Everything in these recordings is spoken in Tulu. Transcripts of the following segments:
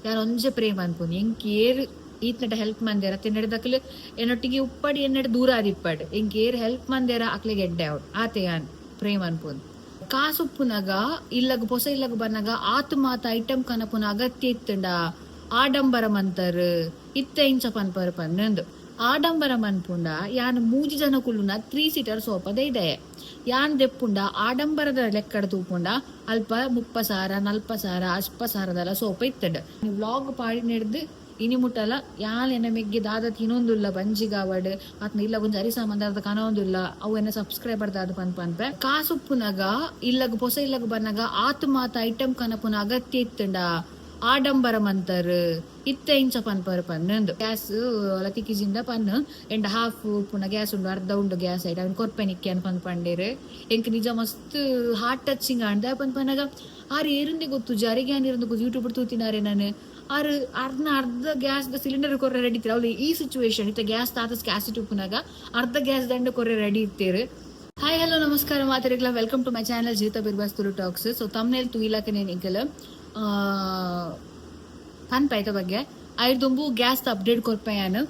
ಯಾನ್ ಒಂಜೆ ಪ್ರೇ ಮನ್ಪುನಿ, ಎಂಕ್ ಏರ್ ಈತ್ನೆಟ ಹೆಲ್ಪ್ ಮಂದೆರ ತಿನ್ನಡದಕ್ಲು ಎನ್ನೊಟ್ಟಿಗೆ ಉಪ್ಪಡ್, ಎನ್ನಡ್ ದೂರ ಆದಿಪ್ಪಡ್, ಎಂಕ್ ಏರ್ ಹೆಲ್ಪ್ ಮಂದೆರ ಅಕ್ಲೆಗ್ ಎಡ್ಡೆ ಆವಡ್, ಆತೆ ಯಾನ್ ಪ್ರೇ ಮನ್ಪುನಿ. ಕಾಸ್ ಉಪ್ಪುನಗ ಇಲ್ಲಗ್, ಪೊಸ ಇಲ್ಲಗ್ ಬನ್ನಗ ಆತ್ ಮಾತ ಐಟಮ್ ಕನಪುನ ಅಗತ್ಯ ಇತ್ತ್ಂಡ? ಆಡಂಬರ ಮಂತರ್, ಇತ್ತೆ ಇಂಚ ಪನ್ಪರ್ ಪಂದ್. ಆಡಂಬರ ಮನ್ಪುಂಡ ಯಾನ್ ಮೂಜಿ ಜನ ಕುಲ್ಲುನ 3 ಸೀಟರ್ ಸೋಪ ದೈದಯೆ. ಯಾನ್ ದೆಪ್ಪುಂಡ ಆಡಂಬರದ ಲೆಕ್ಕಡ್ ತೂಪುಂಡ ಅಲ್ಪ 30 ಸಾವಿರ, 40 ಸಾವಿರ, 50 ಸಾವಿರದಲ ಸೋಪ ಇತ್ತಂಡ್. ವ್ಲಾಗ್ ಪಾಡಿನೆಡ್ದ್ ಇನಿ ಮುಟ್ಟಲ ಯಾನ್ ಎನ್ನ ಮೆಗ್ಗೆ ದಾದ ತಿನೊಂದುಲ್ಲ, ಬಂಜಿಗಾವಡ್ ಅತ್ನ ಇಲ್ಲ ಒಂಜಿ ಅರಿ ಸಾಮಾನ್ ಕನೊಂದುಲ್ಲ, ಅವು ಎನ್ನ ಸಬ್ಸ್ಕ್ರೈಬರ್ ದಾದ ಪನ್ ಪನ್ಪೆ. ಕಾಸ್ ಉಪ್ಪುನಗ ಇಲ್ಲಗ್, ಪೊಸ ಇಲ್ಲಗ್ ಬನ್ನಗ ಆತ್ ಮಾತ ಐಟಮ್ ಕನಪುನ ಅಗತ್ಯ ಇತ್ತಂಡ? ಆಡಂಬರ ಮಂತರ್, ಇತ್ತೆ ಇಂಚ ಪನ್ಪರ್ ಪಂದ್. ಗ್ಯಾಸ್ ಲತಿಕಿಜಿಂದ ಪನ್ ಎಂಡ ಹಾಫ್ ಉಪ್ಪುನ ಗ್ಯಾಸ್ ಉಂಡು, ಅರ್ಧ ಉಂಡು ಗ್ಯಾಸ್ ಐಟ್, ಅವನ್ ಕೊರ್ಪೆ ನಿಕ್ಕೆ ಅನ್ಪಂದ್ ಪಂಡೇರ್. ಎಂಕ್ ನಿಜ ಮಸ್ತ್ ಹಾರ್ಟ್ ಟಚಿಂಗ್ ಆಂಡ್. ಪನ್ ಪನ್ನಗ ಆರ್ ಏರುಂದೆ ಗೊತ್ತು, ಅರೆಗೆ ಯಾನ್ ಇರಂದು ಗೊತ್ತು, ಯೂಟ್ಯೂಬ್ ತೂತಿನಾರೆ ನಾನು. ಆರ್ ಅರ್ಧ ಅರ್ಧ ಗ್ಯಾಸ್ ದ ಸಿಲಿಂಡರ್ ಕೊರ್ರೆ ರೆಡಿ ಇತ್ತೀರ. ಅವ್ಲು ಈ ಸಿಚುವೇಶನ್ ಇತ್ತ ಗ್ಯಾಸ್ ತಾತ ಸ್ಕ್ಯಾಸಿಟಿ ಉಪ್ಪುನಾಗ ಅರ್ಧ ಗ್ಯಾಸ್ ದಂಡ ಕೊರ್ರೆ ರೆಡಿ ಇತ್ತೇರು. ಹಾಯ್, ಹಲೋ, ನಮಸ್ಕಾರ ಮಾತೆರೆಗ್ಲ. Welcome to my channel Jeevitha Birbas Tulu talks. So thumbnail ತೂಯಿಲಕನೆ ನಿಕಲ್ ಪನ್ಪ ಐತ ಬಗ್ಗೆ. ಐರ್ದೊಂಬು ಗ್ಯಾಸ್ ಅಪ್ಡೇಟ್ ಕೊರ್ಪೆ ಯಾನ್.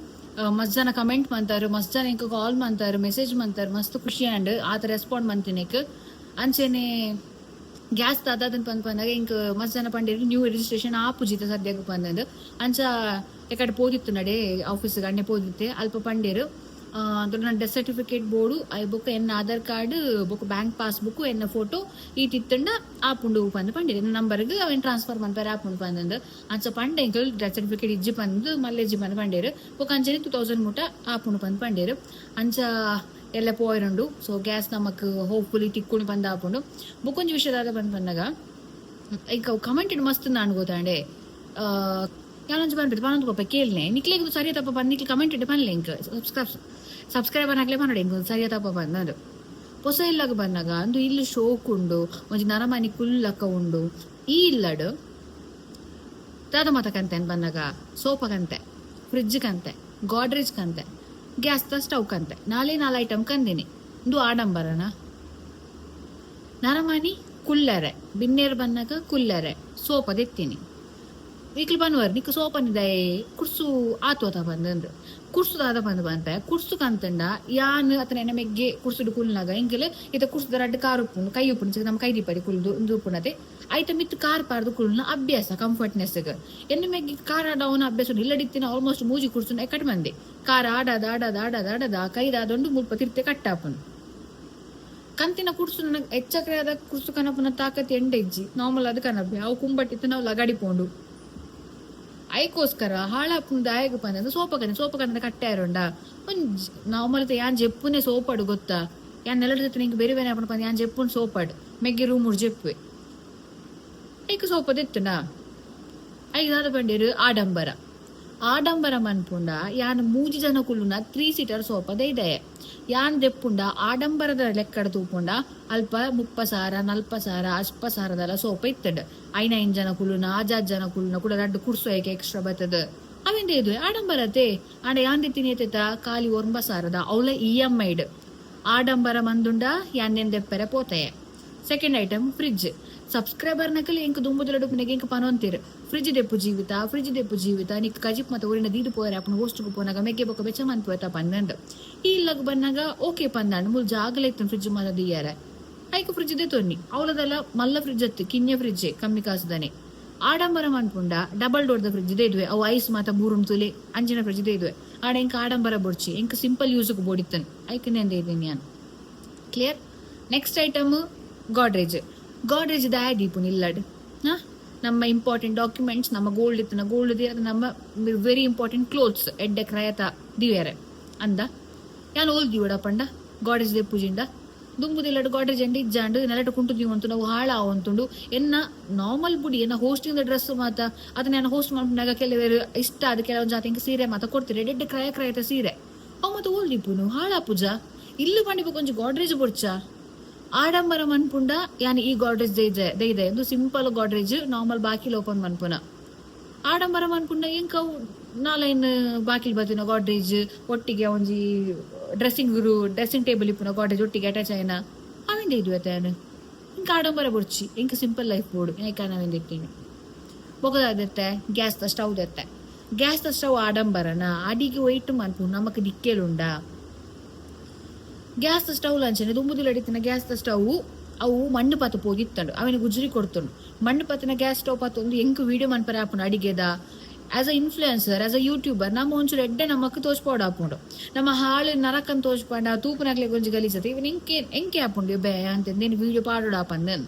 ಮಸ್ತ್ ಜನ ಕಮೆಂಟ್ ಮಂತಾರೆ, ಮಸ್ತ್ ಜನ ಎಂಕ್ ಕಾಲ್ ಮಂತಾರೆ, ಮೆಸೇಜ್ ಮಂತಾರೆ. ಮಸ್ತ್ ಖುಷಿ ಆಂಡ್ ಆತ ರೆಸ್ಪಾಂಡ್ ಮಂತಿನೆಕ್. ಅಂಚೆನೆ ಗ್ಯಾಸ್ ದಾದಾದನ್ ಪಂದ್ ಪಂದಾಗ ಎಂಕ್ ಮಸ್ತ್ ಜನ ಪಂಡೇರು ನ್ಯೂ ರಿಜಿಸ್ಟ್ರೇಷನ್ ಆಪುಜಿತ ಸದ್ಯಗ್ ಪಂದಂದು. ಅಂಚ ಎಕಡೆ ಪೋದಿತ್ತು ನಡೆ ಆಫೀಸ್ ಅಣ್ಣೆ ಪೋದಿತ್ತೆ. ಅಲ್ಪ ಪಂಡೇರು ನನ್ನ ಡೆತ್ ಸರ್ಟಿಫಿಕೇಟ್ ಬೋಡು, I ಬೊಕ್ಕ ಎನ್ನ ಆಧಾರ್ ಕಾರ್ಡ್ ಬೊಕ್ಕ ಬ್ಯಾಂಕ್ ಪಾಸ್ಬುಕ್, ಎನ್ನ ಫೋಟೋ ಈ ತಿತ್ತಂಡ ಆಪುಂಡು ಪಂದ್ ಪಂಡೇರು. ಎನ್ನ ನಂಬರ್ಗ್ ಅವೆನ್ ಟ್ರಾನ್ಸ್ಫರ್ ಮನ್ಪರೆ ಆಪುಂಡು ಪಂದಂದು. ಅಂಚ ಪಂಡೆ, ಎಂಕಲ್ ಡೆತ್ ಸರ್ಟಿಫಿಕೇಟ್ ಇಜ್ಜಿ ಪಂದ್, ಮಲ್ಲೆಜ್ಜಿ ಪಂದ್ ಪಂಡೇರು. ಬೊಕ್ಕ ಅಂಚನೆ 2000 ಮುಟ ಆಪುಂಡು ಪಂದ್ ಪಂಡೇರು. ಅಂಚ ಎಲ್ಲ ಪೋಯರುಂಡು. ಸೊ ಗ್ಯಾಸ್ ನಮಕ್ ಹೋಪ್ಫುಲಿ ತಿಕ್ಕುಣಿ ಪಂದ್ ಆಪುಂಡು. ಬೊಕ್ಕೊಂಜಿ ವಿಷಯದಾದ ಪಂದ್ ಪನ್ನಗ ಈಗ ಕಮೆಂಟ್ ಮಸ್ತ್ ನಾನು ಗೊತ್ತಾಂಡೆ. ಯಾನೊಂಜಿ ಪನ್ಪೆರ್ ಪನೊಂದು ಪೋಪ ಕೇಳ್ನೆ, ನಿಕ್ಲೆಗ್ ಸರಿಯ ತಪ್ಪ ಪಂದ್ ನಿಕ್ಲೆ ಕಮೆಂಟ್ ಇಟ್ಟು ಪನ್ಲೆ. ಎಂಕ್ ಸಬ್ಸ್ಕ್ರೈಬರ್ ಆಗ್ಲೇ ಪನೊಡು ಎಂಕ್ ಸರಿಯ ತಪ್ಪ ಪಂದ್. ಪೊಸ ಇಲ್ಲಗ್ ಬನ್ನಗ ಅಂದು ಇಲ್ಲು ಶೋಕ್ ಉಂಡು, ಒಂಜಿ ನರಮನಿ ಕುಲ್ಲಕ್ಕ ಉಂಡು. ಈ ಇಲ್ಲಡ್ ದಾದ ಮಾತ ಕಂತೆ ಬನ್ನಗ ಸೋಫಾ ಕಂತೆ, ಫ್ರಿಡ್ಜ್ ಕಂತೆ, ಗಾಡ್ರೇಜ್ ಕಂತೆ, ಗ್ಯಾಸ್ the stove ಕಂತೆ, ನಾಲೇ ನಾಲ್ ಐಟಮ್ ಕಂದಿನಿ. ಇಂದು ಆಡಂಬರನ? ನರಮನಿ ಕುಲ್ಲರೆ, ಬಿನ್ನೇರ್ ಬನ್ನಗ ಕುಲ್ಲರೆ ಸೋಪ ದೆತ್ತೀನಿ. ನಿಕ್ಲು ಬನ್ವರ್, ನಿಕ್ ಸೋಪನಿದಾಯೆ ಕುರ್ಸು ಆತು ಅತ ಬಂದಂದು. ಕುರ್ಸು ದಾದ ಬಂದು ಬಂತೆ, ಕುರ್ಸು ಕಂತಂಡ ಯಾನ್ ಅತನ ಎನ್ನ ಮೆಗ್ಗೆ ಕುರ್ಸುಡು ಕುಲ್ನಾಗ ಎಂಕಲ್ ಇತ್ತ ಕುರ್ಸುದ ರಡ್ಡ್ ಕಾರ್ ಉಪ್ಪುಂಡು, ಕೈ ಉಪ್ಪುಂಡು, ನಮ್ಮ ಕೈ ದೀಪಡಿ ಕುಲ್ದು ಉಂದು ಉಪ್ಪುನತೆ. ಐತ ಮಿತ್ತು ಕಾರ್ ಪಾರ್ದು ಕುಲ್ನ ಅಭ್ಯಾಸ ಕಂಫರ್ಟ್ನೆಸ್. ಎನ್ನ ಮೆಗ್ಗೆ ಕಾರ್ ಆಡವನ ಅಭ್ಯಾಸ ಉಂಡು. ಇಲ್ಲಡಿತ್ತಿನ ಆಲ್ಮೋಸ್ಟ್ ಮೂಜಿ ಕುರ್ಸುನ ಎಕಟ್ ಮಂದಿ ಕಾರ್ ಆಡಾದ ಆಡಾದ ಆಡಾದ ಆಡಾದ ಕೈದಾದೊಂಡು ಮುಲ್ಪ ತಿರ್ತೆ ಕಟ್ಟಾಪುಂಡು. ಕಂತಿನ ಕುರ್ಸು ನನಗೆ ಹೆಚ್ಚಕ್ರೆ ಆದ ಕುರ್ಸು ಕನಪುನ ತಾಕತ್ ಎಂಡ ಇಜ್ಜಿ. ನಾರ್ಮಲ್ ಅದು ಕನಪೆ ಅವು ಕುಂಬಟ್ಟಿತ್ತು, ನಾವು ಲಗಾಡಿ ಪೋಂಡು. ಐಕೋಸ್ಕರ ಹಾಳಾಪುಂಡು ದಾಯಗ ಪಂದ ಸೋಪ ಕಂದ, ಸೋಪ ಕಂದ ಕಟ್ಟೆ ಆರುಂಡ. ಒಂಜಿ ನಾರ್ಮಲ್ ಯಾನ್ ಜೆಪ್ಪುನೆ ಸೋಪಾಡು ಗೊತ್ತಾ. ಯಾನ್ ನೆಲದ ಜೊತೆ ನಿಂಗೆ ಬೇರೆ ಬೇರೆ ಪಂದ ಯಾನ್ ಜೆಪ್ಪುನ್ ಸೋಪಾಡು, ಮೆಗ್ಗೆ ರೂಮ್ ಜೆಪ್ಪುವೆ. ಐಕ್ ಸೋಪ ದೆತ್ತುಂಡ ಐಕ್ ದಾದ ಪಂಡೇರು? ಆಡಂಬರ. ಆಡಂಬರ ಮನ್ಪುಂಡ ಯಾನ್ ಮೂಜಿ ಜನ ಕುಲ್ಲುನ 3 ಸೀಟರ್ ಸೋಪ ದೈದಯೆ. ಯಾನ್ ದೆಪ್ಪುಂಡ ಆಡಂಬರದ ಲೆಕ್ಕಡ್ ತೂಪುಂಡ ಅಲ್ಪ 30 ಸಾವಿರ, 40 ಸಾವಿರ, 50 ಸಾವಿರದಲ ಸೋಪ ಇತ್ತಂಡ್. ಐನ ಐನ್ ಜನ ಕುಲ್ಲುನ, ಆಜಾಜ್ ಜನ ಕುಲ್ಲುನ ಕೂಡ ರಡ್ಡು ಕುರ್ಸು ಐಕೆ ಎಕ್ಸ್ಟ್ರಾ ಬರ್ತದ. ಅವೆಂದ ಇದು ಆಡಂಬರತೆ? ಆಂಡ ಯಾನ್ ದೆತ್ತಿನ ಏತೆತ? ಖಾಲಿ 9 ಸಾವಿರದ, ಅವಳ ಇಎಂಐಡ್. ಆಡಂಬರ ಮಂದುಂಡ ಯಾನ್ ದೆಪ್ಪರೆ ಪೋತೆಯೆ. Second item fridge. ಸಬ್ಸ್ಕ್ರೈಬರ್ ನಕಲಿ ಎಂಕ್ ದುಂಬುದಲ ಡುಪ್ಪುನೆಗೆ ಎಂಕ್ ಪನೊಂತೀರ್, ಫ್ರಿಡ್ಜ್ ದೆಪ್ಪು ಜೀವಿತ, ಫ್ರಿಡ್ಜ್ ದೆಪ್ಪು ಜೀವಿತ, ನಿಕ್ ಕಜಿಪ್ ಮತ್ತ ಊರಿನ ದೀದು ಪೋಯರೆ ಅಪ್ಪನ ಹೋಸ್ಟ್ಗೆ ಪೋನಾಗ ಮೆಗ್ಗೆ ಬೊಕ್ಕ ಬೆಚ್ಚ ಮನ್ಪುವೆತ ಪಂದಂಡ್. ಈ ಇಲ್ಲಗ್ ಬನ್ನಾಗ ಓಕೆ ಪಂದಾಂಡ್. ಮೂಲು ಜಾಗಲ ಇತ್ತು ಫ್ರಿಡ್ಜ್ ಮಾತ ದೀಯರೆ. ಐಕ್ ಫ್ರಿಡ್ಜ್ ದೆ ತೊನ್ನಿ. ಅವಳದೆಲ್ಲ ಮಲ್ಲ ಫ್ರಿಡ್ಜ್ ಅತ್ತು, ಕಿನ್ಯ ಫ್ರಿಡ್ಜ್, ಕಮ್ಮಿ ಕಾಸುದನೆ. ಆಡಂಬರ ಮನ್ಪುಂಡ ಡಬಲ್ ಡೋರ್ the fridge ಇದ್ವೆ. ಅವು ಐಸ್ ಮಾತ ಬೂರುನ್ ತುಲೆ ಅಂಚಿನ ಫ್ರಿಡ್ಜ್ ಇದ್ವೆ. ಆಡ ಎಂಕ್ ಆಡಂಬರ ಬೊಡ್ಚಿ, ಎಂಕ್ ಸಿಂಪಲ್ ಯೂಸ್ಗ್ ಬೋಡಿತ್ತನ್. ಐಕ್ ನೆಂದ ಇದ್ದೀನಿ ಯಾನ್ clear. Next item Godrej. Godrej ದಾಯ ದೀಪುನ್ ಇಲ್ಲಡ್? ನಮ್ಮ ಇಂಪಾರ್ಟೆಂಟ್ ಡಾಕ್ಯುಮೆಂಟ್ಸ್, ನಮ್ಮ ಗೋಲ್ಡ್ ಇತ್ತು, ಗೋಲ್ಡ್, ಅದು ನಮ್ಮ ವೆರಿ ಇಂಪಾರ್ಟೆಂಟ್ ಕ್ಲೋತ್ಸ್ ಎಡ್ಡೆ ಕ್ರಯತ ದಿವೇರೆ ಅಂದ. ಯಾನ್ ಓಲ್ ದಿವಡ ಪಂಡ ಗಾಡ್ರೇಜ್ ದೆಪ್ಪುಜಿಂಡ ದುಂಬುದಿಲ್ಲಡ್ ಗಾಡ್ರೇಜ್ ಎಂಡ ಇಜ್ಜಾಂಡ್ ನೆಲಟ ಕುಂಟು ದೀವಂತು ನಾವು ಹಾಳಾವಂತುಂಡು. ಎನ್ನ ನಾರ್ಮಲ್ ಬುಡಿ, ಎನ್ನ ಹೋಸ್ಟಿಂಗ್ ಡ್ರೆಸ್ ಮಾತ ಅದನ್ನ ನಾನು ಹೋಸ್ಟ್ ಮಾಡ್ಕೊಂಡಾಗ ಕೆಲವರು ಇಷ್ಟ ಅದು ಕೆಲವೊಂದು ಜಾತಿ ಹಿಂಗೆ ಸೀರೆ ಮಾತ ಕೊಡ್ತೀರಿ, ಎಡ್ಡೆ ಕ್ರಯ ಕ್ರಯತ ಸೀರೆ. ಅವು ಮತ್ತೆ ಓಲ್ ದೀಪುನು? ಹಾಳಾಪುಜ? ಇಲ್ಲು ಪಂಡಿಪ ಕೊಂಚ ಗಾಡ್ರೇಜ್ ಬೊಡ್ಚ? ಆಡಂಬರ ಮನ್ಪುಂಡ ಯಾನ್ ಈ ಗಾಡ್ರೇಜ್ ದೈದೆ ದೈದೆ. ಒಂದು ಸಿಂಪಲ್ ಗಾಡ್ರೇಜ್, ನಾರ್ಮಲ್ ಬಾಕಿಲ್ ಓಪನ್ ಮನ್ಪುನ. ಆಡಂಬರ ಮನ್ಪುಂಡ ಎಂಕ ಅವು ನಾಲೈನ್ ಬಾಕಿಲ್ ಬತ್ತಿನ ಗಾಡ್ರೇಜ್, ಒಟ್ಟಿಗೆ ಒಂಜಿ ಡ್ರೆಸ್ಸಿಂಗ್ ಡ್ರೆಸ್ಸಿಂಗ್ ಟೇಬಲ್ ಇಪ್ಪುನ ಗಾಡ್ರೇಜ್ ಒಟ್ಟಿಗೆ ಅಟ್ಯಾಚ್ ಆಯ್ನ ಅವೆಂದ ಇದು ಯಾನ್. ಇಂಕ ಆಡಂಬರ ಬೊಡ್ಚಿ, ಎಂಕ ಸಿಂಪಲ್ ಲೈಫ್ ಬೋಡು. ಐಕಾನ ಅವೆಂದ ಇತ್ತೀನಿ. ಬೊಕ ದಾದೆತ್ತೆ ಗ್ಯಾಸ್ದ ಸ್ಟವ್ ದೆತ್ತೆ. ಗ್ಯಾಸ್ದ ಸ್ಟವ್ ಆಡಂಬರನ ಅಡಿಗೆ ಒಯ್ಟ್ ಮನ್ಪುನು ನಮಕ್ ದಿಕ್ಕೆಲುಂಡ. ಗ್ಯಾಸ್ದ ಸ್ಟವ್ಲ ಅಂಚನೆ ದುಂಬುದಿಲ್ಲಡ್ ಇತ್ತಿನ ಗ್ಯಾಸ್ದ ಸ್ಟವ್ ಅವು ಮಣ್ಣ್ ಪತ್ ಪೋದಿತ್ತ್ಂಡ್ ಅವೆನ್ ಗುಜ್ರಿ ಕೊರ್ತುಂಡು. ಮಣ್ಣ್ ಪತ್ತಿನ ಗ್ಯಾಸ್ ಸ್ಟವ್ ಪತೊಂದು ಎಂಕ್ ವೀಡಿಯೋ ಮನ್ಪರೆ ಆಪುಂಡು ಅಡಿಗೆದ. As a influencer as a YouTuber ನಮ ಒಂಚೂರು ಎಡ್ಡೆ ನಮಕ್ ತೋಜ್ಪಾವೊಡಾಪುಂಡು. ನಮ ಹಾಳ್ ನರಕನ್ ತೋಜ್ಪಾಂಡ ತೂಪುನಕ್ಲೆಗ್ ಒಂಜಿ ಗಲೀಜ್ ಅತೆ ಈವನ್ ಎಂಕೆ ಎಂಕೆ ಆಪುಂಡು ಎಬ್ಬೆ ಅಂತ್ ಉಂದೆನ್ ವೀಡಿಯೋ ಪಾಡೊಡಾಪಂದ್.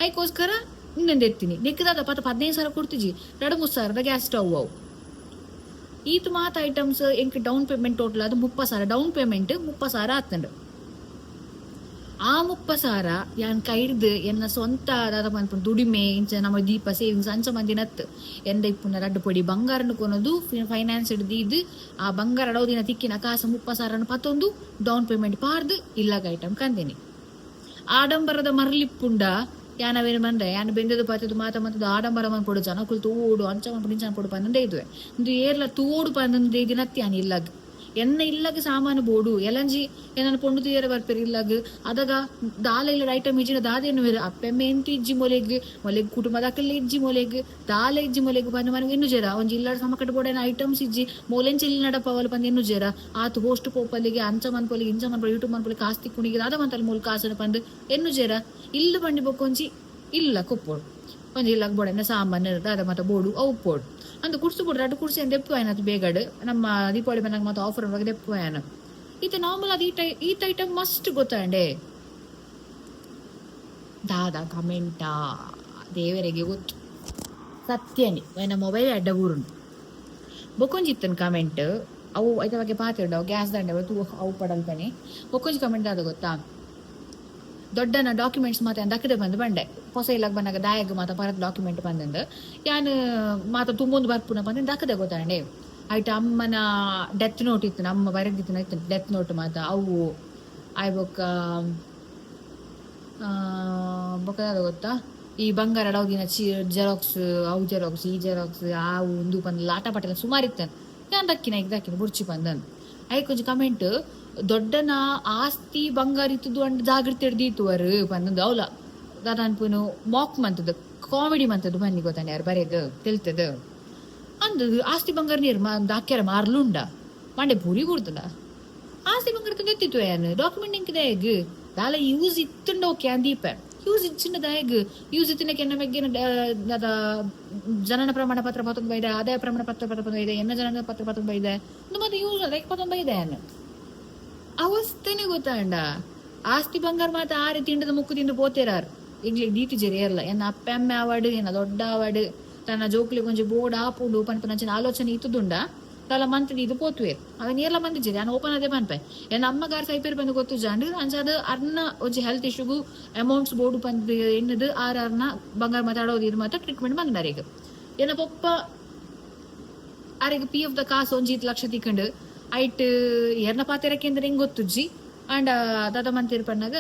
ಐಕೋಸ್ಕರ ಉಂದೆನ್ ದೆತ್ತಿನಿ. ನೆಕ್ಕ್ ದಾದ ಪತ್ತ 15,000 ಕೊರ್ತಿಜಿ ರಡ್ಡ್ ಮೂಜಿ ಸಾವಿರದ ಗ್ಯಾಸ್ ಸ್ಟವ್ ಅವು. ಈತ್ ಮಾತ ಐಟಮ್ಸ್ ಎಂಕ್ ಡೌನ್ ಪೇಮೆಂಟ್ ಟೋಟಲ್ ಆದ್ 30,000 ಡೌನ್ ಪೇಮೆಂಟ್ 30,000 ಆತ್ಂಡ್. ಆ 30,000 ಯಾನ್ ಕೈಡ್ದ್ ಎನ್ನ ಸ್ವಂತ ದಾದ ಪನ್ಪುನ ದುಡಿಮೆ ಇಂಚ ನಮ್ಮ ದೀಪ ಸೇವಿಂಗ್ಸ್ ಅಂಚ ಮಂದಿನತ್ತ್. ಎಂದ ಇಪ್ಪುನ ರಡ್ಡ್ ಪೊಡಿ ಬಂಗಾರನ್ ಕೊನೊದು ಫೈನಾನ್ಸ್ ಡ್ ದೀದ್ ಆ ಬಂಗಾರ ಅಡವು ದಿನ ತಿಕ್ಕಿನ ಕಾಸ್ 30,000 ನ್ ಪತೊಂದು ಡೌನ್ ಪೇಮೆಂಟ್ ಪಾಡ್ದ್ ಇಲ್ಲಗ್ ಐಟಮ್ ಕಂದಿನಿ. ಆಡಂಬರದ ಮರ್ಲ್ ಇಪ್ಪುಂಡ ಯಾನ್ ಅವೆನ್ ಪಂಡೆ ಯಾನ್ ಬೆಂದೆದ್ ಪತ್ತ್ದ್ ಮಾತ ಮಂತ್ದ್ ಆಡಂಬರ ಮನ್ಪೊಡು ಜನಕುಲು ತೂವೊಡು ಅಂಚ ಮನ್ಪೊಡು ಇಂಚ ಮನ್ಪೊಡು ಪಂದ್ ದೈದುವೆ. ಉಂದು ಏರ್ಲ ತೂವೊಡು ಪಂದ್ ದೈದಿನತ್ತ್ ಯಾನ್ ಇಲ್ಲಗ್. ಎನ್ನ ಇಲ್ಲಗ್ ಸಾಮಾನು ಬೋಡು ಎಲ್ಲಂಜಿ ಎನನ್ ಪೊಣ್ಣು ತೂಯೆರೆ ಬರ್ಪೆರ್ ಇಲ್ಲಗ್ ಅದಗ ದಾಲ ಇಲ್ಲಡ್ ಐಟಮ್ ಇಜ್ಜಿಂಡ ದಾದ ಎನ್ನುವೆರ್ ಅಪ್ಪೆಮ್ಮೆ ಎಂತ ಇಜ್ಜಿ ಮೊಲೆಗ್ ಮೊಲೆಗ್ ಕುಟುಂಬದಕುಲೇ ಇಜ್ಜಿ ಮೊಲೆಗ್ ದಾಲ ಇಜ್ಜಿ ಮೊಲೆಗ್ ಪಂದ್ ಮನ ಎನ್ನುಜೆರಾ ಒಂಜಿ ಇಲ್ಲಡ್ ಸಮಕಟ್ಟ್ ಬೋಡಾಯಿನ ಐಟಮ್ಸ್ ಇಜ್ಜಿ ಮೊಲೆಂಚ ಇಲ್ಲ್ ನಡಪಾವಲ್ ಪಂದ್ ಎನ್ನುಜೆರಾ ಆತ್ ಹೋಸ್ಟ್ ಪೋಪಲಿಗೆ ಅಂಚ ಮನ್ಪೊಲಿ ಇಂಚ ಮನ್ಪೊಲಿ ಯೂಟ್ಯೂಬ್ ಮನ್ಪೊಲಿ ಕಾಸ್ ತಿಕ್ಕುಂಡು ದಾದ ಮಂತಲ್ ಮೂಲು ಕಾಸ್ ನ್ ಪಂದ್ ಎನ್ನುಜೆರಾ ಇಲ್ಲ್ ಪಂಡಿ ಬೊಕೊಂಜಿ ಇಲ್ಲ ಕೊಪ್ಪೊಡು ಒಂಜಿ ಇಲ್ಲಗ್ ಬೋಡಾಯಿನ ಸಾಮಾನ್ ದಾದ ಮಾತ ಬೋಡು ಅವು ಉಪ್ಪೊಡು ಅಂದ್ ಕುರ್ಸು ಬೋಡು ರಡ್ಡ್ ಕುರ್ಸಿ ಏನ್ ದೆಪ್ಪುವೆ ಆತ್ ಬೇಗಡ್ ನಮ್ಮ ದೀಪಾವಳಿ ಬನ್ನಗ ಮಾತ ಆಫರ್ ಉಪ್ಪುನಗ ದೆಪ್ಪುವೆ ಯಾನ್ ಇತ್ತೆ ನಾರ್ಮಲ್ ಆದ್ ಈಟ್ ಈತ್ ಐಟಮ್ ಮಸ್ಟ್ ಗೊತ್ತಾಂಡೆ ದಾದ ಕಮೆಂಟಾ ದೇವೆರೆಗೆ ಗೊತ್ತು ಸತ್ಯನೆ ಎನ್ನ ಮೊಬೈಲ್ ಅಡ್ಡ ಬೂರುಂಡು ಬೊಕೊಂಜಿ ಇತ್ತನ್ ಕಮೆಂಟ್ ಅವು ಐತ ಬಗ್ಗೆ ಪಾತೆರ್ಡ ಅವು ಗ್ಯಾಸ್ ದಂಡೆ ತೂ ಅವು ಪಡಲ್ಪನೆ ಬೊಕೊಂಜಿ ಕಮೆಂಟ್ ದಾದ ಗೊತ್ತಾ ದೊಡ್ಡನ ಡಾಕ್ಯುಮೆಂಟ್ಸ್ ಮಾತ ಯಾನ್ ದಕ್ಕ್ದೆ ಪಂದ್ ಪಂಡೆ. ಪೊಸ ಇಲ್ಲಗ್ ಬನ್ನಗ ದಾಯೆಗ್ ಮಾತ ಪರತ್ ಡಾಕ್ಯುಮೆಂಟ್ ಪಂದ್ಂದ್ ಯಾನ್ ಮಾತ ತುಂಬೊಂದು ಬರ್ಪುನ ಪಂದ್ ದಕ್ಕ್ದೆ ಗೊತ್ತಾಂಡೆ. ಐಟ್ ಅಮ್ಮನ ಡೆತ್ ನೋಟ್ ಇತ್ತ್ಂಡ್ ಅಮ್ಮ ಬರೆದಿತ್ತಿನ ಇತ್ತ್ಂಡ್ ಡೆತ್ ನೋಟ್ ಮಾತ ಅವು ಆಯ್ ಬೊಕ್ಕ ಬೊಕ್ಕ ದಾದ ಗೊತ್ತಾ ಈ ಬಂಗಾರ ಅಡವು ದೀನ ಚೀ ಜೆರಾಕ್ಸ್ ಅವು ಜೆರಾಕ್ಸ್ ಈ ಜೆರಾಕ್ಸ್ ಆವು ಉಂದು ಪಂದ್ ಲಾಟ ಪಾಟೆಲ ಸುಮಾರ್ ಇತ್ತ್ಂಡ್. ಯಾನ್ ದಕ್ಕಿನ ಐಕ್ ದಕ್ಕಿನ ಬೊಡ್ಚಿ ಪಂದ್. ಐಕ್ ಒಂಜಿ ಕಮೆಂಟ್ ದೊಡ್ಡನ ಆಸ್ತಿ ಬಂಗಾರ್ ಇತ್ತುದು ಅಂಡ್ ಜಾಗ್ರತೆಡ್ ದೀತುವರ್ ಪಂದ್ ಅವ್ಲ ದಾದ ಅನ್ಪುನು ಮಾಕ್ ಮಂತುದು ಕಾಮಿಡಿ ಮಂತುದು ಬನ್ನಿ ಗೊತ್ತಾಂಡ್ ಯಾರ್ ಬರೆದ್ ತೆಲ್ತುದು ಅಂದ್ ಆಸ್ತಿ ಬಂಗಾರ್ ನೀರ್ ದಾಕ್ಯರ ಮಾರ್ಲುಂಡ ಮಂಡೆ ಪುರಿ ಬುಡ್ದುಂಡ ಆಸ್ತಿ ಬಂಗಾರ ಇತ್ತುಂಡ ಎತ್ತಿತ್ವೆ ಯಾನ್ ಡಾಕ್ಯುಮೆಂಟ್ ಎಂಕ್ ದಾಯೆಗ್ ದಾಲ ಯೂಸ್ ಇತ್ತುಂಡ ಓಕೆ ಯಾನ್ ದೀಪೆ ಯೂಸ್ ಇಜ್ಜಿಂಡ ದಾಯೆಗ್ ಯೂಸ್ ಇತ್ತಿನಕ್ಕೆ ಎನ್ನ ಮೆಗ್ಗೆನ ದಾದ ಜನನ ಪ್ರಮಾಣ ಪತ್ರ ಪತೊಂದು ಬೈದೆ ಆದಾಯ ಪ್ರಮಾಣ ಪತ್ರ ಪತೊಂದು ಬೈದೆ ಎನ್ನ ಜನನ ಪತ್ರ ಪತೊಂದು ಬೈದೆ ಉಂದು ಮಾತ ಯೂಸ್ ದಾಯೆಗ್ ಪತೊಂದು ಬೈದೆ ಯಾನ್ ಅವಸ್ಥೆನೆ ಗೊತ್ತಾಂಡ ಆಸ್ತಿ ಬಂಗಾರ ಮಾತ ಆರೆ ತಿಂಡದ ಮುಕ್ಕು ತಿಂದು ಪೋತೆರಾರ್ ಎಂಕ್ಲೆಗ್ ದೀತಿಜೆರ್ ಏರ್ಲ ಎನ್ನ ಅಪ್ಪೆ ಅಮ್ಮೆ ಆವಡ್ ಎನ್ನ ದೊಡ್ಡ ಆವಡ್ ತನ್ನ ಜೋಕ್ಲೆಗ್ ಒಂಜಿ ಬೋಡ್ ಆಪುಂಡು ಪನ್ಪುನಂಚಿನ ಆಲೋಚನೆ ಇತ್ತುದುಂಡ ದಾಲ ಮಂತ್ ದೀದ್ ಪೋತುವೆರ್ ಅವೆನ್ ಏರ್ಲ ಮಂತಿಜೆರ್ ಯಾನ್ ಓಪನ್ ಆದೇ ಪನ್ಪೆ ಎನ್ನ ಅಮ್ಮಗ್ ಆರ್ ಸೈಪೆರ್ ಪಂದ್ ಗೊತ್ತುಜಾಂಡ್ ಅಂಚಾದ್ ಅರ್ನ ಒಂಜಿ ಹೆಲ್ತ್ ಇಶ್ಯೂಗು ಅಮೌಂಟ್ಸ್ ಬೋಡು ಪಂದ್ ಎನ್ನುದು ಆರ್ ಅರ್ನ ಬಂಗಾರ್ ಮಾತ ಅಡವು ದೀದ್ ಮಾತ ಟ್ರೀಟ್ಮೆಂಟ್ ಮಂತ್ಂಡ್ ಅರೆಗ್ ಎನ್ನ ಪೊಪ್ಪ ಅರೆಗ್ ಪಿ ಎಫ್ ದ ಕಾಸ್ ಒಂಜಿ ಈತ್ ಲಕ್ಷ ತಿಕ್ಂಡ್ ಐಟ್ ಏರ್ನ ಪಾತೆರ ಕೇಂದೆರ್ ಎಂಕ್ ಗೊತ್ತುಜ್ಜಿ ಆಂಡ ದಾದ ಮಂತೆರ್ ಪನ್ನಗ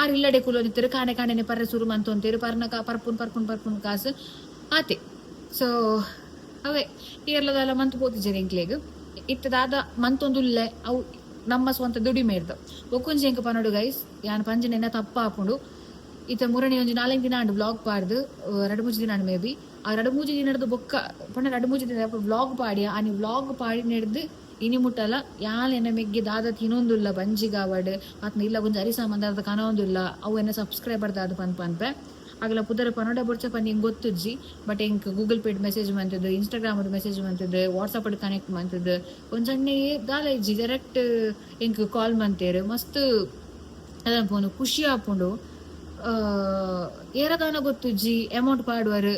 ಆರ್ ಇಲ್ಲಡೆ ಕುಲೊಂದಿತ್ತೆರ್ ಕಾಂಡೆ ಕಾಂಡೆನೆ ಪರ್ರೆ ಸುರು ಮಂತೊಂತೆರ್ ಪರ್ನ ಪರ್ಪುನು ಪರ್ಪುನು ಪರ್ಪುನು ಕಾಸ್ ಆತೆ ಸೊ ಅವೇ ಏರ್ಲ ದಾಲ ಮಂತ್ ಪೋತಿಜೆರ್ ಎಂಕ್ಲೆಗ್ ಇತ್ತೆ ದಾದ ಮಂತೊಂದುಲ್ಲೆ ಅವು ನಮ್ಮ ಸ್ವಂತ ದುಡಿಮೆರ್ದ್ ಬೊಕ್ಕೊಂಜಿ ಎಂಕ್ ಪನೊಡು ಗೈಸ್ ಯಾನ್ ಪಂಜಿನ ತಪ್ಪಾಪುಂಡು ಇತ್ತೆ ಮುರಣಿ ಒಂಜಿ ನಾಲೈನ್ ದಿನ ಆಂಡ್ ವ್ಲಾಗ್ ಪಾಡ್ದ್ ರಡ್ಡ್ ಮೂಜಿ ದಿನ ಆಂಡ್ ಮೇ ಬಿ ಆ ರಡ್ಡ್ ಮೂಜಿ ದಿನಡ್ದ್ ಬೊಕ್ಕ ಪಂಡ ರಡ್ಡ್ ಮೂಜಿ ದಿನ ವ್ಲಾಗ್ ಪಾಡಿಯ ಆನಿ ವ್ಲಾಗ್ ಪಾಡಿನೆಡ್ದ್ ಇನಿ ಮುಟ್ಟಲ ಯಾನ್ ಎನ್ನ ಮೆಗ್ಗೆ ದಾದ ತಿನೊಂದುಲ್ಲ ಬಂಜಿಗಾವಡ್ ಅತ್ತ್ಂಡ ಇಲ್ಲ ಒಂಜಿ ಅರಿ ಸಾಮಾನ್ ದಾದ ಕನವೊಂದುಲ್ಲ ಅವು ಎನ್ನ ಸಬ್ಸ್ಕ್ರೈಬರ್ ದಾದ ಪಂದ್ ಪನ್ಪೆ ಅಗಲ ಪುದರ್ ಪನೊಡ ಬೊಡ್ಚ ಪಂದ್ ಎಂಕ್ ಗೊತ್ತುಜ್ಜಿ ಬಟ್ ಎಂಕ್ ಗೂಗಲ್ ಪೇಡ್ ಮೆಸೇಜ್ ಮಂತ್ದ್ ಇನ್ಸ್ಟಾಗ್ರಾಮ್ ಡ್ ಮೆಸೇಜ್ ಮಂತ್ದ್ ವಾಟ್ಸಪ್ ಡ್ ಕನೆಕ್ಟ್ ಮಂತ್ದ್ ಒಂಜಣ್ಣೆ ದಾಲ ಇಜ್ಜಿ ಡೈರೆಕ್ಟ್ ಎಂಕ್ ಕಾಲ್ ಮಂತೆರ್ ಮಸ್ತ್ ದಾದ ಪನ್ಪುನು ಖುಷಿ ಆಪುಂಡು ಏರ ದಾನ ಗೊತ್ತುಜ್ಜಿ ಅಮೌಂಟ್ ಪಾಡುವರ್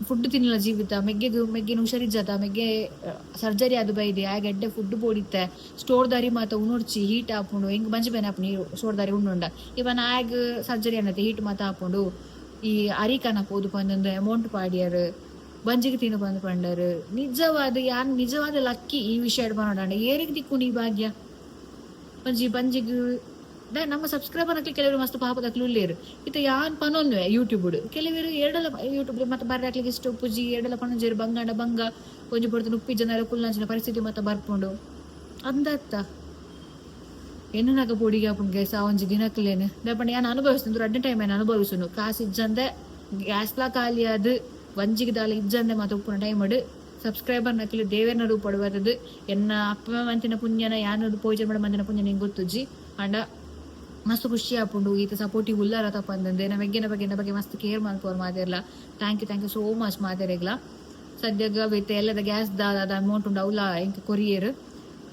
ಫುಡ್ ತಿನ್ಲ ಜೀವಿತ ಮೆಗ್ಗೆಗ್ ಮೆಗ್ಗೆನ ಹುಷಾರಿಜ್ಜತ ಮೆಗ್ಗೆ ಸರ್ಜರಿ ಆದ್ ಬೈದೆ ಆಯಗ್ ಎಡ್ಡೆ ಫುಡ್ ಬೋಡಿತ್ತೆ ಸ್ಟೋರ್ ದಾರಿ ಮಾತ ಉನೊಡ್ಚಿ ಹೀಟ್ ಆಪುಂಡು ಎಂಕ್ ಬಂಜಿ ಬೇನೆ ಆಪುಂಡು ಸ್ಟೋರ್ ದಾರಿ ಉಂಡುಂಡ ಇವನ್ ಆಯಗ್ ಸರ್ಜರಿ ಆನತೆ ಹೀಟ್ ಮಾತ ಆಪುಂಡು ಈ ಅರಿ ಕನಪೋದು ಪಂದ್ ಅಮೌಂಟ್ ಪಾಡಿಯರ್ ಬಂಜಿಗ್ ತಿನ್ನು ಪಂದ್ ಪಂಡರ್ ನಿಜವಾದ್ ಯಾನ್ ನಿಜವಾದ್ ಲಕ್ಕಿ ಈ ವಿಷಯಡ್ ಪನೊಡಾಂಡ ಏರೆಗ್ ತಿಕ್ಕುಂಡು ಈ ಭಾಗ್ಯ ಒಂಜಿ ಬಂಜಿಗ್ ದಾಯೆ ನಮ್ಮ ಸಬ್ಸ್ಕ್ರೈಬರ್ ಅಕ್ಲು ಕೆಲವೆರ್ ಮಸ್ತ್ ಪಾಪದಕ್ಲು ಉಲ್ಲೆರ್ ಇತ್ತೆ ಯಾನ್ ಪನೊನ್ವೆ ಯೂಟ್ಯೂಬ್ ಡ್ ಕೆಲವೆರ್ ಏರ್ಡಲ ಯೂಟ್ಯೂಬ್ ಡ್ ಮಾತ ಬರ್ರೆ ಅಕ್ಲೆಗ್ ಇಷ್ಟ ಉಪ್ಪುಜಿ ಏರ್ಡಲ ಪನೊಂಜೆರ್ ಬಂಗಾಂಡ ಬಂಗ ಒಂಜಿ ಪೊರ್ತುಡು ಉಪ್ಪಿಜಂದೆ ಕುಲ್ಲುನಂಚಿನ ಪರಿಸ್ಥಿತಿ ಮಾತ ಬರ್ಪುಂಡು ಅಂದತ್ತ ಎನ್ನುನಗ ಪೋಡಿಗೆ ಆಪುಂಡು ಗೈಸ್ ಆ ಒಂಜಿ ದಿನಕ್ಲೆನ್ ದಾಯೆ ಪಂಡ ಯಾನ್ ಅನುಭವಿಸುನು ರಡ್ಡ್ ಟೈಮ್ ಯಾನ್ ಅನುಭವಿಸುನು ಕಾಸ್ ಇಜ್ಜಂದೆ ಗ್ಯಾಸ್ ಲಾ ಖಾಲಿ ಆದ್ ಒಂಜಿಗೆ ದಾಲ ಇಜ್ಜಂದೆ ಮಾತ ಉಪ್ಪುನ ಟೈಮ್ ಸಬ್ಸ್ಕ್ರೈಬರ್ ನಕಲಿ ದೇವೆರ್ನ ರೂಪಡ್ ಬತ್ತದು ಎನ್ನ ಅಪ್ಪ ಮಂತಿನ ಪುಣ್ಯನ ಯಾನದು ಪೋಜೆ ಮಾಡ ಮಂತಿನ ಪುಣ್ಯನ ಎಂಕ್ ಗೊತ್ತುಜ್ಜಿ. ಆಂಡ ಮಸ್ತ್ ಖುಷಿ ಆಪುಂಡು ಈತ ಸಪೋರ್ಟಿವ್ ಉಲ್ಲಾರ ತಪ್ಪಂದಂದೆ ನಮ್ಮ ಎಗ್ಗೆನ ಬಗ್ಗೆ ಎನ್ನ ಬಗ್ಗೆ ಮಸ್ತ್ ಕೇರ್ ಮಲ್ಪುವರ್ ಮಾತೆರ್ಲ. Thank you, thank you so much ಮಾತೆರೆಗ್ಲ. ಸದ್ಯಗ ಬೇತೆ ಎಲ್ಲದ ಗ್ಯಾಸ್ ದ ಅಮೌಂಟ್ ಉಂಡು ಅವ್ಲ ಎಂಕ್ ಕೊರಿಯರ್.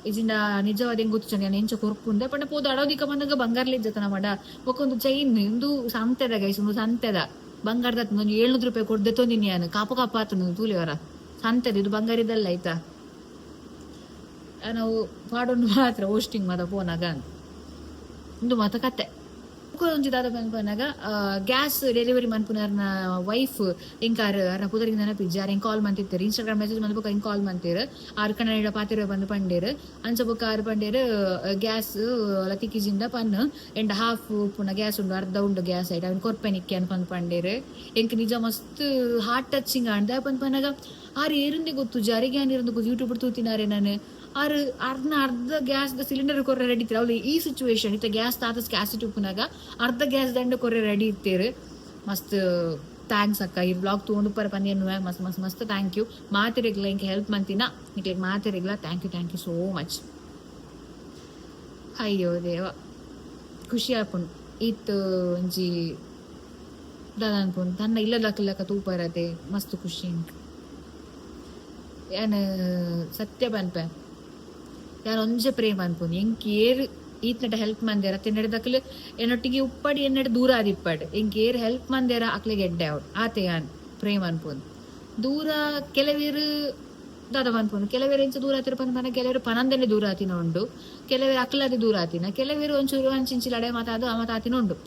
ಇಜಿಂಡ ನಿಜವಾದ ಎಂಕ್ ಗೊತ್ತುಂಡು ಯಾನ್ ಎಂಚ ಕೊರ್ಪುಂಡೆ ಪಂಡ ಪೋದು ಅಡೋದಿಕ ಬಂದಾಗ ಬಂಗಾರ್ಲ ಇಜ್ಜತನ ಮಡ ಬೊಕೊಂದು ಚೈನ್ ಇಂದು ಸಂತೆದ ಗೈಸ್, ಉಂದು ಸಂತೆದ ಬಂಗಾರದ ಒಂಜಿ 700 ರೂಪಾಯಿ ಕೊರ್ದೆ ತೊಂದಿನಿ ಯಾನ್. ಕಾಪು ಕಾಪು ಆತುಂಡು ತೂಲೆವರ ಸಂತೆದ ಇದು ಬಂಗಾರಿದಲ್ಲ ಆಯ್ತಾ. ನಾವು ಪಾಡೊಂದು ಮಾತ್ರ ಹೋಸ್ಟಿಂಗ್ ಮಾತ ಪೋನಾಗ ಉಂದು ಮಾತ ಕತೆ. ಒಂಜಿ ದಾದ ಪನ್ಪನಗ ಗ್ಯಾಸ್ ಡೆಲಿವರಿ ಮನ್ಪುನಾರ್ನ ವೈಫ್ ಎಂಕಾರ್ ಅರ್ನ ಪುದರಿಗೆ ನೆನಪಿಜ್ಜಿ. ಆರ್ ಎಂಕ್ ಕಾಲ್ ಮಂತಿತ್ತೆರ್, ಇನ್ಸ್ಟಾಗ್ರಾಮ್ ಮೆಸೇಜ್ ಮಂತ್ ಬೊಕ ಎಂಕ್ ಕಾಲ್ ಮಂತೆರ್. ಆರ್ ಕನ್ನಡ ಪಾತೆರ ಬಂದು ಪಂಡೇರ್. ಅಂಚ ಬೊಕ ಆರ್ ಪಂಡೇರ್ ಗ್ಯಾಸ್ ಲತಿಕಿಜಿಂದ ಪನ್ ಎಂಡ ಹಾಫ್ ಉಪ್ಪುನ ಗ್ಯಾಸ್ ಉಂಡು, ಅರ್ಧ ಉಂಡು ಗ್ಯಾಸ್ ಐಟ್ ಅವೆನ್ ಕೊರ್ಪೆ ನಿಕ್ಕೆ ಅನ್ಪಂದ್ ಪಂಡೇರ್. ಎಂಕ್ ನಿಜ ಮಸ್ತ್ ಹಾರ್ಟ್ ಟಚಿಂಗ್ ಆಂಡ್. ದಾಯೆ ಪನ್ಪನಗ ಆರ್ ಏರುಂದೆ ಗೊತ್ತುಜ್ಜಿ, ಅರೆಗೆ ಯಾನ್ ಏರುಂದು ಗೊತ್ತು ಯೂಟ್ಯೂಬ್ ತೂತಿನಾರೆ ನಾನು. ಆರ್ ಅರ್ನ ಅರ್ಧ ಗ್ಯಾಸ್ ದ ಸಿಲಿಂಡರ್ ಕೊರ್ರೆ ರೆಡಿ ಇತ್ತೆರ್. ಅವ್ಲು ಈ ಸಿಚುವೇಶನ್ ಇತ್ತ ಗ್ಯಾಸ್ ತಾತ ಸ್ಕ್ಯಾಸಿಟಿ ಉಪ್ಪುನಾಗ ಅರ್ಧ ಗ್ಯಾಸ್ ದಂಡ ಕೊರ್ರೆ ರೆಡಿ ಇತ್ತೆರ್. ಮಸ್ತ್ thanks ಅಕ್ಕ. ಈ ಬ್ಲಾಗ್ ತಗೊಂಡು ಪರ ಪನ್ನಿಯನ್ನುವೆ ಮಸ್ತ್ ಮಸ್ತ್ ಮಸ್ತ್ thank you. ಮಾತೆರೆಗ್ಲ ಇಂಕ ಹೆಲ್ಪ್ ಮಂತಿನ ನಿಕ್ಲೆಗ್ ಮಾತೆರೆಗ್ಲ thank you, thank you so much. ಅಯ್ಯೋ ದೇವ, ಖುಷಿ ಆಪುಂಡು. ಇತ್ ಒಂಜಿ ದಾದ ಅನ್ಪುಂಡು ತನ್ನ ಇಲ್ಲದಕ್ಲಕ ತೂಪರತೆ ಮಸ್ತ್ ಖುಷಿ ಇಂಕ್. ಯಾನ್ ಸತ್ಯ ಪನ್ಪೆ, ಯಾನ್ ಒಂಜೆ ಪ್ರೇಮ ಅನ್ಪುನು ಎಂಕ್ ಏರ್ ಈತ್ನೆಟ ಹೆಲ್ಪ್ ಮಂದೇರ ತಿನ್ನಡದಕ್ಲು ಎನ್ನೊಟ್ಟಿಗೆ ಉಪ್ಪಡಿ ಎನ್ನಡ ದೂರ ಆದಿಪ್ಪಡ್ ಎಂಕ್ ಏರ್ ಹೆಲ್ಪ್ ಮಂದೇರ ಅಕ್ಲೆಗ್ ಎಡ್ಡೆ ಆವಡ್ ಆತೆ ಯಾನ್ ಪ್ರೇಮ ಅನ್ಪುನು. ದೂರ ಕೆಲವೇರು ದಾದ ಪನ್ಪುನು, ಕೆಲವೇರು ಎಂಚ ದೂರ ಆತಿರ ಪನ್ಪನ, ಕೆಲವರು ಪನಂದನೆ ದೂರ ಆತಿನ ಉಂಡು, ಕೆಲವೇರು ಅಕ್ಲದೆ ದೂರ ಆತಿನ, ಕೆಲವೇರು ಒಂಚೂರು ಅಂಚಿಂಚಿ ಲಡೆ ಮಾತಾದು ಆ ಮಾತಾತಿನ ಉಂಡು.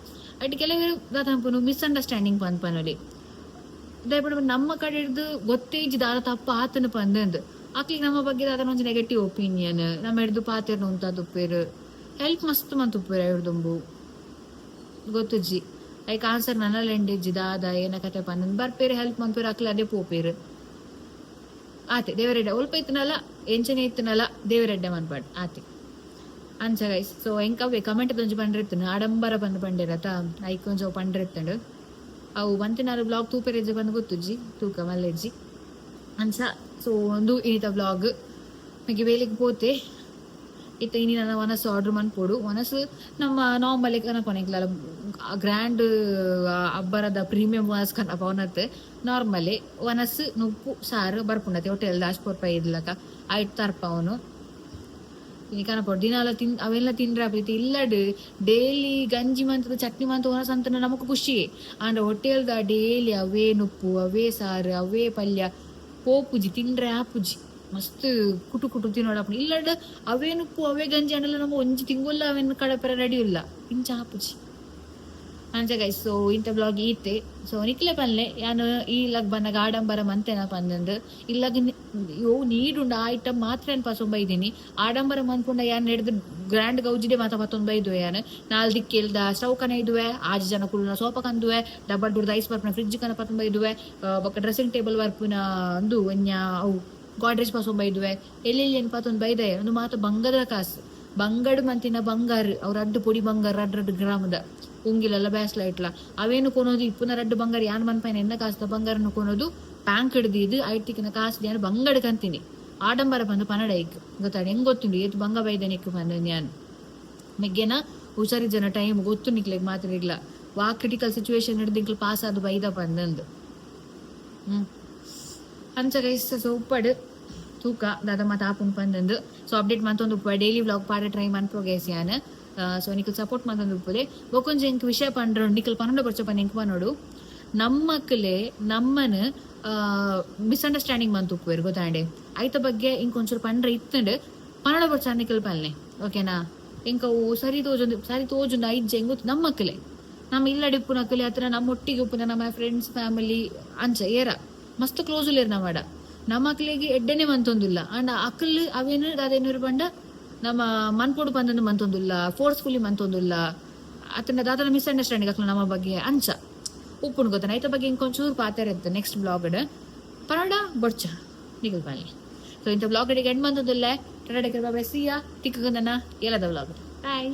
ಅಟ್ ಕೆಲವೇರು ದಾದ ಪನ್ಪುನು ಮಿಸ್ಅಂಡರ್ಸ್ಟ್ಯಾಂಡಿಂಗ್ ಪನ್ಪನೊಲಿ. ದಯಪಂಡ ನಮ್ಮ ಕಡೆ ಹಿಡ್ದು ಗೊತ್ತೇ ಇಜ್ಜಿ ದಾದ ತಪ್ಪು ಆತನ ಪಂದಂದು ಅಕ್ಲಿಗೆ ನಮ್ಮ ಬಗ್ಗೆ ದಾದನ ಒಂಜಿ ನೆಗೆಟಿವ್ ಒಪಿನಿಯನ್, ನಮ್ಮ ಹಿಡ್ದು ಪಾತೆರ್ನ ಉಂತಾದುಪ್ಪೇರು, ಹೆಲ್ಪ್ ಮಸ್ತ್ ಮಂತುಪ್ಪೇರು ಹಿಡ್ದುಂಬು ಗೊತ್ತುಜ್ಜಿ. ಐಕ್ ಆನ್ಸರ್ ನನಲ ಎಂಡಿಜ್ಜಿ ದಾದ ಏನ ಕತೆ ಪಂದ್ ಬರ್ಪೇರು ಹೆಲ್ಪ್ ಮನ್ಪೇರು ಅಕ್ಲ ಅದೇ ಪೋಪೇರು ಆತೆ. ದೇವರೆಡ್ಡೆ ಒಲ್ಪ ಇತ್ತನಲ್ಲ ಎಂಚನೆ ಇತ್ತನಲ್ಲ ದೇವರೆಡ್ಡೆ ಮನ್ಪಾಡ್ ಆತೆ. ಅಂಚ ಗೈಸ್, ಸೊ ಎಂಕವೇ ಕಮೆಂಟ್ ಒಂಜಿ ಪಂಡ್ರಿತ್ತನು ಆಡಂಬರ ಬಂದು ಪಂಡಿರತ ಐಕ್ ಒಂಜಿ ಅವು ಪಂಡ್ರಿತ್ತಂಡು. ಅವು ಬಂತಿನಾರು ಬ್ಲಾಗ್ ತೂಪೆರೆಜ್ಜ ಬಂದು ಗೊತ್ತುಜ್ಜಿ, ತೂಕ ಮಲ್ಲೆಜ್ಜಿ. ಅಂಚ ಸೊ ಒಂದು ಇನಿತ ಬ್ಲಾಗ್ ಮಗೆ ವೇಲಿಗೆ ಪೋತೆ. ಇತ್ತ ಇನಿ ನನ್ನ ವನಸು ಆರ್ಡರ್ ಮನ್ಪೊಡು. ವನಸು ನಮ್ಮ ನಾರ್ಮಲ್ ಕನಪೊನೆಗ್ಲ ಗ್ರ್ಯಾಂಡ್ ಅಬ್ಬರದ ಪ್ರೀಮಿಯಂ ವನಸ್ ಕನಪವನತ್ ನಾರ್ಮಲಿ ವನಸು ನುಪ್ಪು ಸಾರು ಬರ್ಪುಂಡತೆ ಹೋಟೆಲ್ ದಾಶ್ ಪೊರ್ಪ ಇದ್ಲಕ ಐಟ್ ತರ್ಪವನು ಇನಿ ಕನಪೊಡು. ದಿನಾಲ ತಿನ್ ಅವೆಲ್ಲ ತಿಂದ್ರೆ ಪ್ರೀತಿ ಇಲ್ಲಡ್ ಡೈಲಿ ಗಂಜಿ ಮಂತದ ಚಟ್ನಿ ಮಂತ ವನಸ್ ಅಂತ ನಮಕ್ ಖುಷಿ. ಆಂಡ ಹೋಟೆಲ್ದ ಡೈಲಿ ಅವೇ ನುಪ್ಪು ಅವೇ ಸಾರು ಅವೇ ಪಲ್ಯ ಪೋಪುಜಿ, ತಿಂಡ್ರೆ ಆಪುಜಿ. ಮಸ್ತ್ ಕುಟು ಕುಟು ತಿನ್ನೋಡಪ್ಪ. ಇಲ್ಲಡ್ ಅವೇ ನುಪ್ಪು ಅವೇ ಗಂಜಿ ಅಂಡಲ ನಮ್ಮ ಒಂಜಿ ತಿಂಗೊಲ್ಲ ಅವೇನು ಕಡಪೆರ ರೆಡಿ ಇಲ್ಲ ಇಂಚ ಆಪುಜಿ. ಅಂಚ ಗೈಸ್, ಸೊ ಇಂಥ ಬ್ಲಾಗ್ ಈತೆ. ಸೊ ನಿಕ್ಲೆ ಪನ್ಲೆ ಯಾನ್ ಈ ಇಲ್ಲಗ್ ಬನ್ನಗ ಆಡಂಬರ ಮಂತೆನ ಪಂದಂದು. ಇಲ್ಲಗ್ ಯೋ ನೀಡುಂಡು ಆ ಐಟಮ್ ಮಾತ್ರ ಏನ್ ಪಸೊಂಬ ಇದ್ದೀನಿ. ಆಡಂಬರ ಮನ್ಪುಂಡ ಯಾನ್ ಹಿಡ್ದು ಗ್ರ್ಯಾಂಡ್ ಗೌಜಿಡೆ ಮಾತ ಪತ್ತೊಂದು ಬೈದುವೆ. ಯಾನ್ ನಾಲ್ ದಿಕ್ಕೆಲ್ದ ಸ್ಟವ್ ಕನ ಇದುವೆ, ಆಜಿ ಜನ ಕುಲ್ಲುನ ಸೋಪ ಕಂದುವೆ, ಡಬಲ್ ಡೋರ್ದ ಐಸ್ ಬರ್ಪುನ ಫ್ರಿಜ್ ಕನ ಪತ್ತೊಂಬ ಇದುವೆ, ಬೊಕ್ಕ ಡ್ರೆಸ್ಸಿಂಗ್ ಟೇಬಲ್ ಬರ್ಪುನ ಒಂದು ಒಂಜ ಅವು ಗಾಡ್ರೇಜ್ ಪಸೊಂಬ ಇದುವೆ. ಎಲ್ಲೆಲ್ಲಿ ಏನು ಪತ್ತೊಂದು ಬೈದೆ. ಒಂದು ಮಾತ ಬಂಗದ ಕಾಸು ಬಂಗಡ್ ಮಂತಿನ ಬಂಗಾರ ಅವ್ರ ಅಡ್ಡು ಪೊಡಿ ಬಂಗಾರ ರಡ್ಡ್ ರಡ್ಡ್ ಗ್ರಾಮದ ಉಂಗಿಲೆಲ್ಲ ಬ್ಯಾಸ್ಲೈಟ್ಲ ಅವೇನು ಕೊನೋದು ಇಪ್ಪುನ ರಡ್ಡು ಬಂಗಾರ ಯಾನ್ ಮನ್ಪೈನ ಎನ್ನ ಕಾಸ್ದ ಬಂಗಾರನು ಕೊನೋದು ಬ್ಯಾಂಕ್ ಹಿಡ್ದಿದ್ದು ಐತಿಕಿನ ಕಾಸು ಯಾನ್ ಬಂಗಡ್ ಕಂತೀನಿ. ಆಡಂಬರ ಬಂದು ಪನಡ ಐಕ್ ಗೊತ್ತಾಡ ಹೆಂಗ್ ಗೊತ್ತುಂಡು ಏತ್ ಬಂಗ ಬೈದ ನಿಕ್ಕು ಬಂದ ಯಾನ್ ಮೆಗ್ಗೆನ ಹುಷಾರಿಜ್ಜನ ಟೈಮ್ ಗೊತ್ತು ನಿಕ್ಲೆಗ್ ಮಾತ್ರ ವಾ ಕ್ರಿಟಿಕಲ್ ಸಿಚುವೇಶನ್ ಹಿಡ್ದು ಪಾಸ್ ಆದ್ ಬೈದ ಬಂದಂದು. ಅಂಚ ಗೈಸ್, ಸೊ ಉಪ್ಪಡ್ ತೂಕ ದಾದ ಮಾತ ಆಪುಂಡು ಪಂದಂದು. ಸೊ ಅಪ್ಡೇಟ್ ಮಂತೊಂದು ಉಪ್ಪು, ಡೈಲಿ ವ್ಲಾಗ್ ಪಾಡ ಟ್ರೈ ಮನ್ಪೋ ಗೈಸ್ ಯಾನ್. ಸೊ ನಿಕಲ್ ಸಪೋರ್ಟ್ ಮಂತೊಂದು ಉಪ್ಪುಲೆ. ಬೊಕೊಂಜಿ ಎಂಕ್ ವಿಷಯ ಪಂಡ್ರ ನಿಕಲ್ ಪನ್ನೊಂಡು ಬರ್ಚ ಪಂದ್ ಎಂಕ್ ಪನೊಡು. ನಮ್ಮಕ್ಲೆ ನಮ್ಮನ್ ಮಿಸ್ಅಂಡರ್ಸ್ಟ್ಯಾಂಡಿಂಗ್ ಮಂತ್ ಉಪ್ಪುವೆರ್ ಗೊತ್ತಾಂಡೆ. ಐತ ಬಗ್ಗೆ ಇಂಕೊಂಚೂರು ಪಂಡ್ರೆ ಇತ್ತಂಡು ಪನ್ನಡ ಬರ್ಚ ನಿಕಲ್ ಪಲ್ನೆ ಓಕೆನಾ. ಎಂಕ ಅವು ಸರಿ ತೋಜೊಂದು ಸರಿ ತೋಜುಂಡು ಐಜ್ಜೆ ಎಂಗ್ ಗೊತ್ತು. ನಮ್ಮಕ್ಲೆ ನಮ್ಮ ಇಲ್ಲಡೆ ಉಪ್ಪುನಕಲೆ ಹತ್ರ ನಮ್ಮ ಒಟ್ಟಿಗೆ ಉಪ್ಪುನ ನಮ್ಮ ಫ್ರೆಂಡ್ಸ್ ಫ್ಯಾಮಿಲಿ ಅಂಚ ಏರ ಮಸ್ತ್ ಕ್ಲೋಸ್ ಉಲ್ಲೇರ್ ನಮ್ಮಡ ನಮ್ಮಕ್ಲೆಗ್ ಎಡ್ಡೆನೆ ಮಂತೊಂದುಲ್ಲ. ಅಂಡ ಅಕಲ್ ಅವೇನು ದಾದೇನೂರು ಪಂಡ ನಮ್ಮ ಮನ್ಪೊಡು ಪಂದಂದು ಮಂತೊಂದುಲ್ಲ, ಫೋರ್ಸ್ಫುಲಿ ಮಂತೊಂದುಲ್ಲ ಅತನ ದಾದನ ಮಿಸ್ಅಂಡರ್ಸ್ಟ್ಯಾಂಡಿಂಗ್ ಅಕ್ಲ ನಮ್ಮ ಬಗ್ಗೆ ಅಂಚ ಉಪ್ಪುನು ಗೊತ್ತ. ಐತ ಬಗ್ಗೆ ಇಂಕೊಂಚೂರು ಪಾತೆರ ಇತ್ತು ನೆಕ್ಸ್ಟ್ ಬ್ಲಾಗ್ ಪರಡ ಬೊಡ್ಚ ನಿಗಲ್ ಬನ್ನಿ. ಸೊ ಇಂಥ ಬ್ಲಾಗ್ ಅಡಿಗೆ ಎಂಡ್ ಮಂತೊಂದುಲ್ಲ. ಟಾಟಾ, ಬಾಯ್, ಸಿಯಾ. ತಿಕ್ಕಗಂದನ ಎಲ್ಲದ ಬ್ಲಾಗ್. ಬಾಯ್.